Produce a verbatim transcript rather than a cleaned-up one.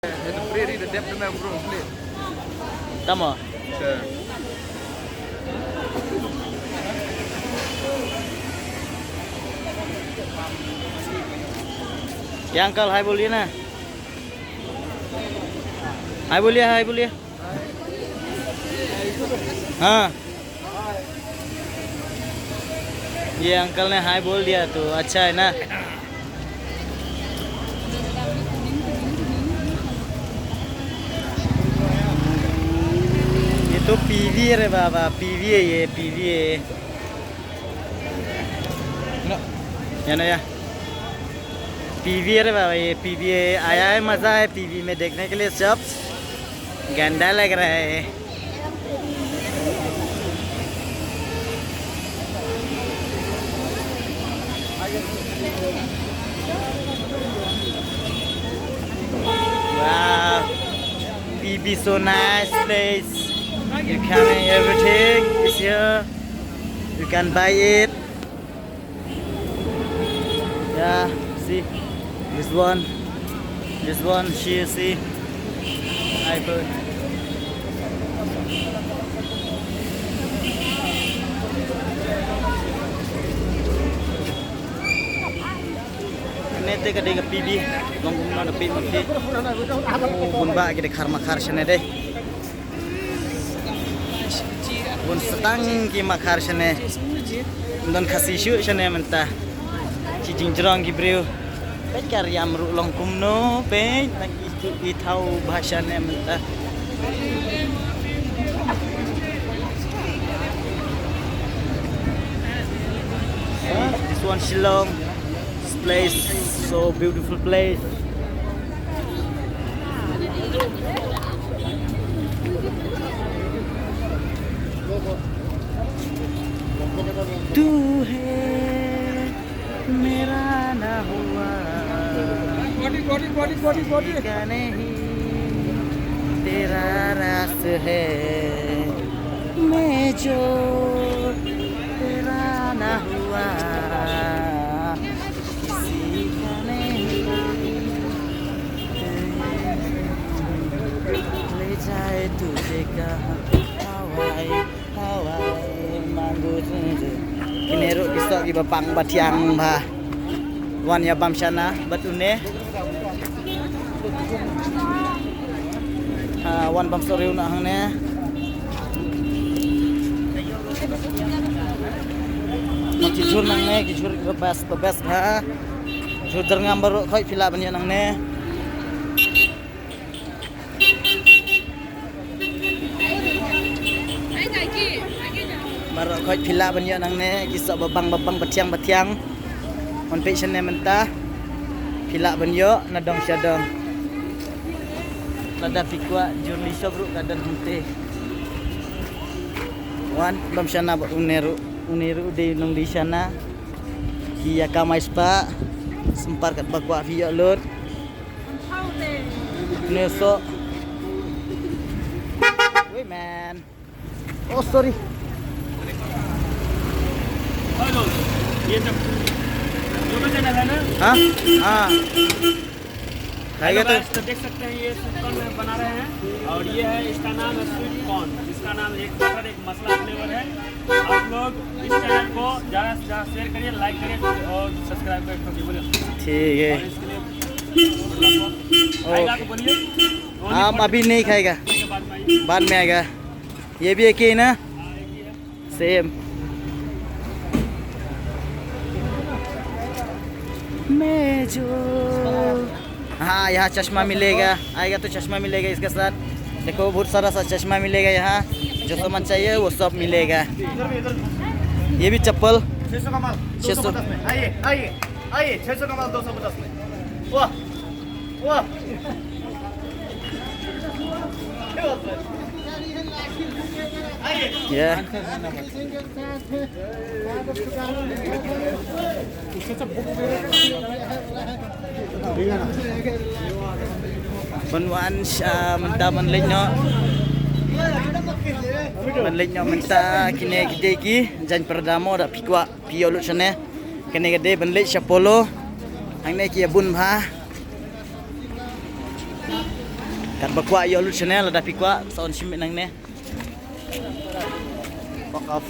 Ri ri da dep da me bro sli. Tama. Sure. ये अंकल हाय बोलिए ना। हाय बोलिए, हाय बोलिए। हाँ। ये अंकल ने हाय बोल दिया तो अच्छा है ना। ये तो पीवी है रे बाबा, पीवी है ये, पीवी है। या ना या। पीवी है रे बाबा, ये पीवी है। आया है, मजा है पीवी में देखने के लिए सब। गंदा लग रहा है। Wow, P B so nice place. You can, everything is here. You can buy it. Yeah, see this one, this one, she, see. I put. Nete ka dei ka P B, long kumno na P B. Oh, bun ba ki dei khar makhar shane dei. Bun stang ki makhar shane. Don Khasi shuh shane mynta. Ki jingjrong ki briew. Peit ka riam ruh long kumno, peit na ki tu ki thaw bha shane mynta. This one Shillong. This place, so beautiful place. तू है मेरा ना हुआ, किसी का नहीं तेरा रास है, मैं जो तेरा ना हुआ, किसी का नहीं। ले जाए तुझे कहाँ, हवाई, हवाई मांगू तुझे। Kine ruh ki soh kiba pang ba thiang bha. Wan ïa bam shana bad une. Ah, wan bam soh riew na hangne. Ki jhur nangne, ki jhur kiba best, the best ha. Jhur Derngam baroh khoit phi lah ban ïoh nangne. Baroh khoit phi lah ban ïoh nangne, ki soh ba bang ba bang, ba thiang ba thiang. Wan peit shane mynta. Phi lah ban ïoh na dong sha dong. Lada phi kwah jhur lih shop ruh ka don hangtei. Wan bam shana bad une ruh, une ruh dei nongdie shana. Ki ïa kamai spah. Sympat katba kwah phi ïoh lut. Une soh. Wait, man. Oh, sorry. हेलो, ये सब YouTube चैनल है ना? हाँ, हाँ। तो खाएगा तो guys, तो देख सकते हैं, ये स्वीट कॉर्न में बना रहे हैं और ये है, इसका नाम है स्वीट कॉर्न, इसका नाम एक बटर एक मसाला फ्लेवर है। आप लोग इस चैनल को ज़्यादा से ज़्यादा शेयर करिए, लाइक करिए और सब्सक्राइब करिए, बोलिए। ठीक है। और इसके लिए ओके। खाएगा तो बोलिए। हम अभी नहीं खाएगा, बाद में आएगा। ये भी एक ही है ना? सेम। मैं जो, हाँ, यहाँ चश्मा मिलेगा, आएगा तो चश्मा मिलेगा इसके साथ। देखो, बहुत सारा सा चश्मा मिलेगा यहाँ, जो सामान चाहिए वो सब मिलेगा। ये भी चप्पल। छः सौ का माल, छः सौ। दो सौ पचास में। आइए, आइए, आइए, छः सौ का माल दो सौ पचास में। वाह, वाह। ये ban wan sha mynta ban leit noh, ban leit noh mynta. Kine ki dei ki jaiñ pyrda mo, da phi kwah phi ïoh lut shane. Kane ka dei ban leit sha Polo. Hangne ki ïa bun bha. Katba kwah ïoh lut shane, lada phi kwah sa on shim nangne. Fuck off.